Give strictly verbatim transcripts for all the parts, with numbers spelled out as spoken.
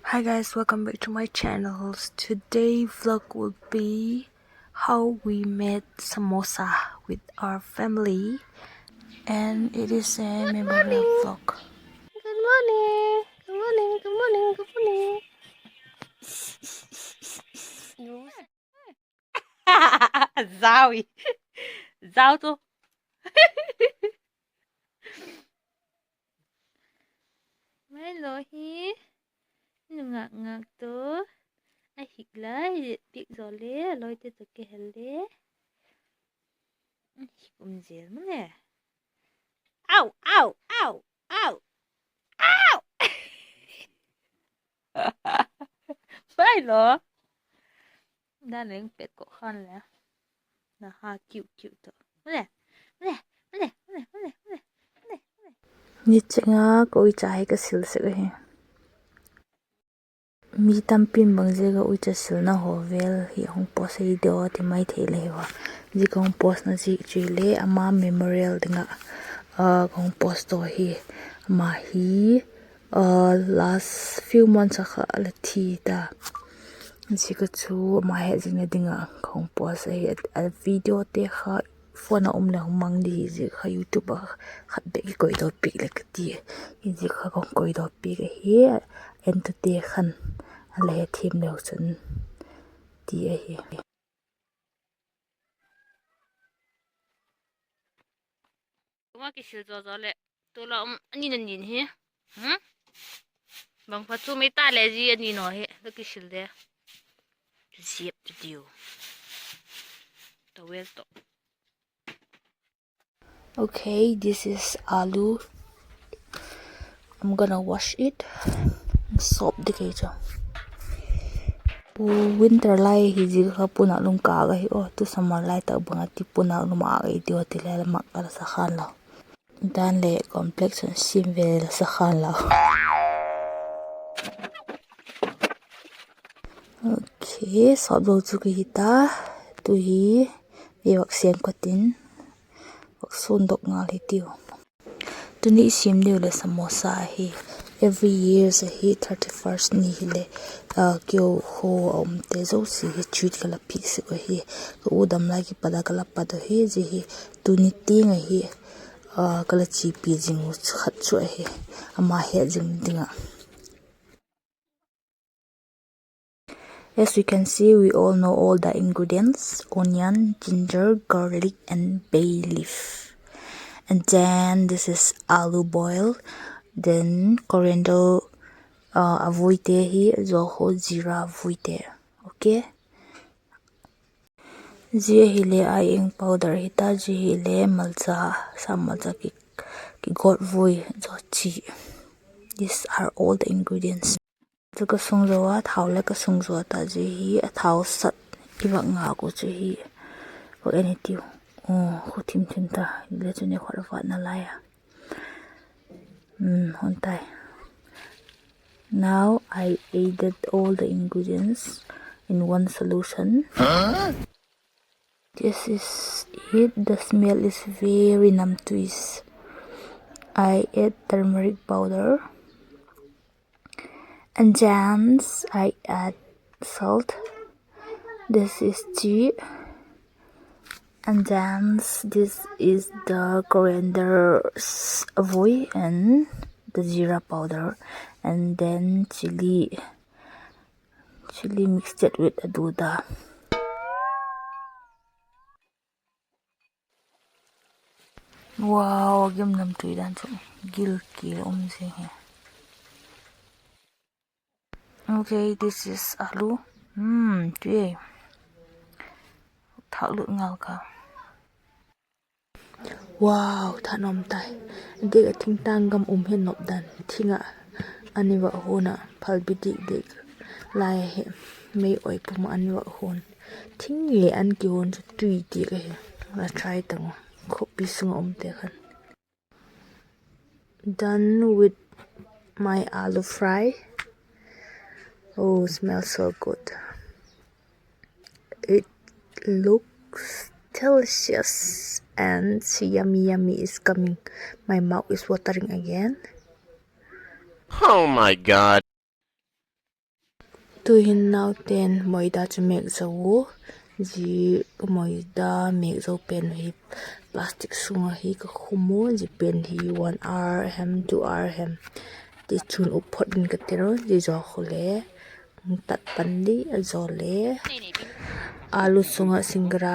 Hi guys, welcome back to my channel. Today vlog will be how we made samosa with our family, and it is a memorable vlog. Good morning. Good morning. Good morning. Good morning. Zau i. Zau tu. Milo hi. Nungak ngak tu. A hik lai, piak zaw le, a lawite tawh kihel le. Hik um zel male. Au, au, au, au. Au! Milo. Dan leng pet ko khan le. Na ha kiu kiu to. Male, male, male. Ni chenga ka uicha hi ka sil sek ahi. Mi tampi'n bang ziak a uicha silna haw vel hi hung post ei diam ti mai thei le hi a. Zia ka hung postna ziak chu hile ama memorial ding ah, ah, ka hung post to hi. Ama hi, ah, last few months a kha la thi ta. Zia ka chu ama hetzingna ding ah ka hung post ahi. A, a videote kha phone ah um leh hung mang di hi, zia kha YouTube ah khat bek i koidaw piak le ka ti. Zia kha ka hung koidaw piak ahi, entute khan a la hethiam leu chun ti ahi. Tunga kisil zaw zaw leh, tu la um a nin a nin hi. Bang pha chu mai ta le zia a nin aw hi la kisil de. Ziap tu diu. Towel tawh. Okay, this is alu. I'm gonna wash it. Sawp ding ei chu. Winter lai hi zia kha pun ah lum kâk ahi aw, tu summer lai tak bang a ti pun ah lum âk ei tiu a ti le la mak a la sa khan lo. Dan le complexion sim ve la sa khan lo. Okay, sawp lo chu ka hi ta. Tu hi ei vak siam ka tin, vak suandok ngal hi tiu. Tuni i siam diu le samosa ahi. Every years ahi thirty first ni hile, ah, keu kho a umte zosia hi treat ka la piak sek ahi. Ka u dam lai kipat a ka la pat ahi, zia hi tuni tiang ahi, ah, ka la chipi zing uh khat chu ahi. Ama het zing ding ah. As you can see, we all know all the ingredients, onion, ginger, garlic, and bay leaf. And then this is alu boil, then coriander, uh, a vuite hi, zaw kha zira vuite. Okay. Zia hile aieng powder hi ta, zia hile malcha, sa malcha ki, kigot vui zaw chi. These are all the ingredients. Chu ka sung zaw a, thau le ka sung zaw ta, zia hi a thau sat i vak ngak uh chu hi. Vak en i tiu. Aw, khu thim thim ta, le chu ni khot vatna lai a. Hmm, hon tai. Now I added all the ingredients in one solution. This is it. The smell is very namtui. I add turmeric powder. And then I add salt. This is tea. And then this is the coriander s-, vui and the zira powder. And then chili. Chili mixed with aduda. Wow, a gim namtui dan chu gil kil um zing hi. Okay, this is alu. Hmm, tui. Thak lut ngal ka. Wow, thanom tai. Dik a thingtang gam um hi nop dan. Thing ah an i va hun ah phalbi dik dik lai hi. Mei oi pum ah an i va hun. Thing le an kihun chu tui ti ka hi. La try tang u. Khawpi sung ah umte khan. Done with my aloo fry. Oh, smells so good. It looks delicious and yummy, yummy is coming. My mouth is watering again. Oh my God. Tu'hin nauten moida chu mêk zo u. Zia ka moida mêk zo pen uh hi plastic sung ah hi ka khum u. Zia pen hi one hour hem, two hour hem, tichun up phot in ka tel u. Zia zaw khu le tat pan di a zaw le. Alu sung ah singara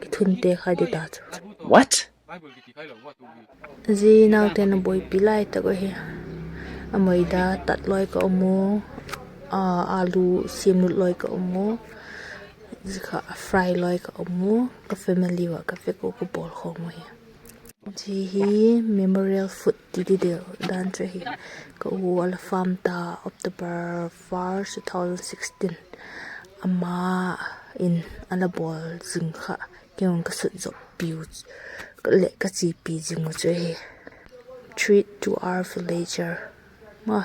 kithunte kha di ta chu. Zia nauten a buaipi lai tak uh hi. A moida tat lawi ka um u, alu siamlut lawi ka um u, zia kha fry lawi ka um u, ka family ua ka vek u ka bawl khawm u hi. Zia hi memorial food ti di deu dan chu hi. Ka u a la farm ta, October first, two thousand sixteen. Ama in a la bawl zing kha, kei'n ka sut zop piu leh ka chipi zing u chu hi. Treat to our villager. Ma.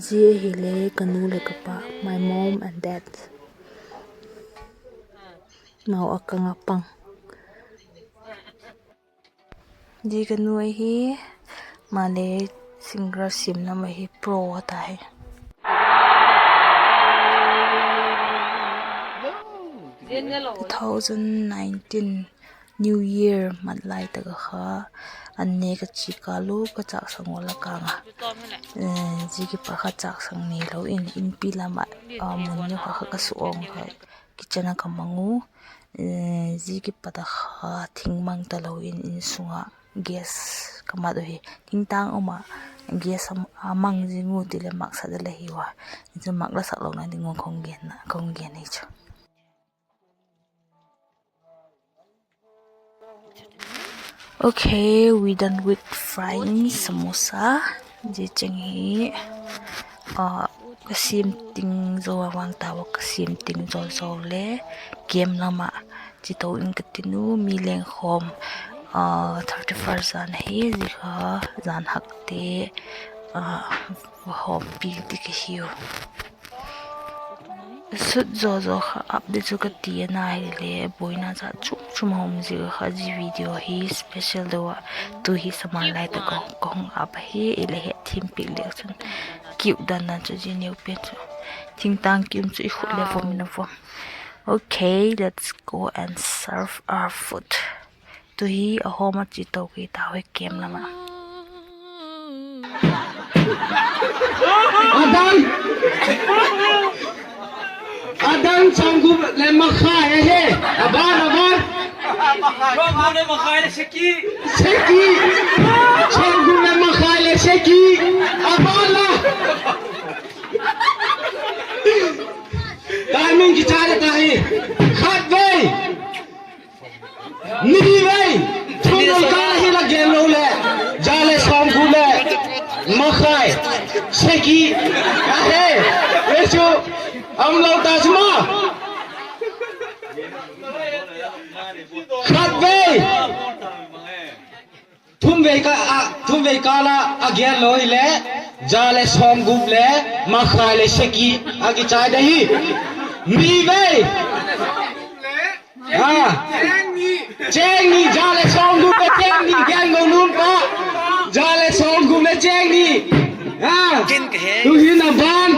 Zia hile ka nu leh ka pa, my mom and dad. Mau a kang a pang. Zia ka nu ahi, maleh singara siam lam ah hi pro a ta hi. Two thousand nineteen New Year mat lai tak ah kha, an ne ka chia kâl u ka châksang ua la kâng a. Zia kipat kha châksang neilo in, inpi lam ah mun ni kha kha ka su awng kha, kitchen ah ka mang u. Zia kipat a kha thing mang talo in, insung ah gas ka mat uhi. Thingtâng um ah gas a mang zing u ti leh mak sa de la hiu a. Zia chu mak la sak lona ding un ka hung gen ahi chu. Okay, we done with frying samosa. Zia cheng hi ka siam ting zo a vang tau a, ka siam ting zo zo le kem lam ah chi to in ka tin u. Mi lengkhawm, thirty first zan ahi, zia kha jan hakte va hawmpi ding ka hiu. Sut zaw zaw kha ap di chu ka ti a, nai le buaina jat chuam chuam a um ziak a kha zia video hi special deu ah tu hi saman lai tak ah ka hung ap ahi. I le hetthiam piak leu chun kiu dan dan chu zia neu pen chu thingtâng kiu chu i khut le vom in a vom. Okay, let's go and serve our food. Tu hi a hawm a chi to kei tau hi kem lam ah. Adan. Adan sawmgup leh makhai ahi. Aban, aban. Sawmgup leh makhai leh seki. Seki. Sawmgup leh makhai leh seki. Aban la. Timing kichai ta hi. Khatvei. Nivei. Thumvei kâl hi la gen lo leh, za leh sawmgup leh makhai, seki ahi. Ei chu um lo ta chu ma. Khatvei. Thumvei kâl ah, thumvei kâl ah a gen lo hileh, za leh sawmgup leh makhai leh seki a kichai ta hi. Nivei. Cheng ni, za leh sawmgup leh cheng ni, gen lo num pa. Za leh sawmgup leh cheng ni. Tu hin a ban.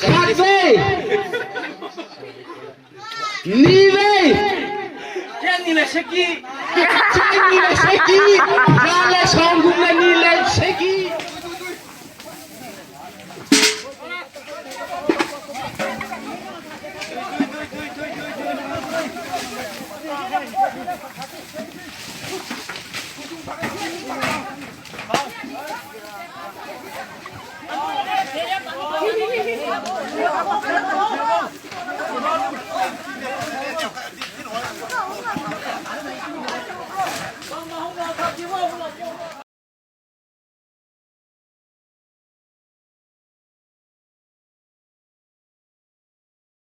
Khatvei. Nivei. Cheng ni leh seki. Cheng ni leh seki. Za leh sawmgup leh ni leh seki.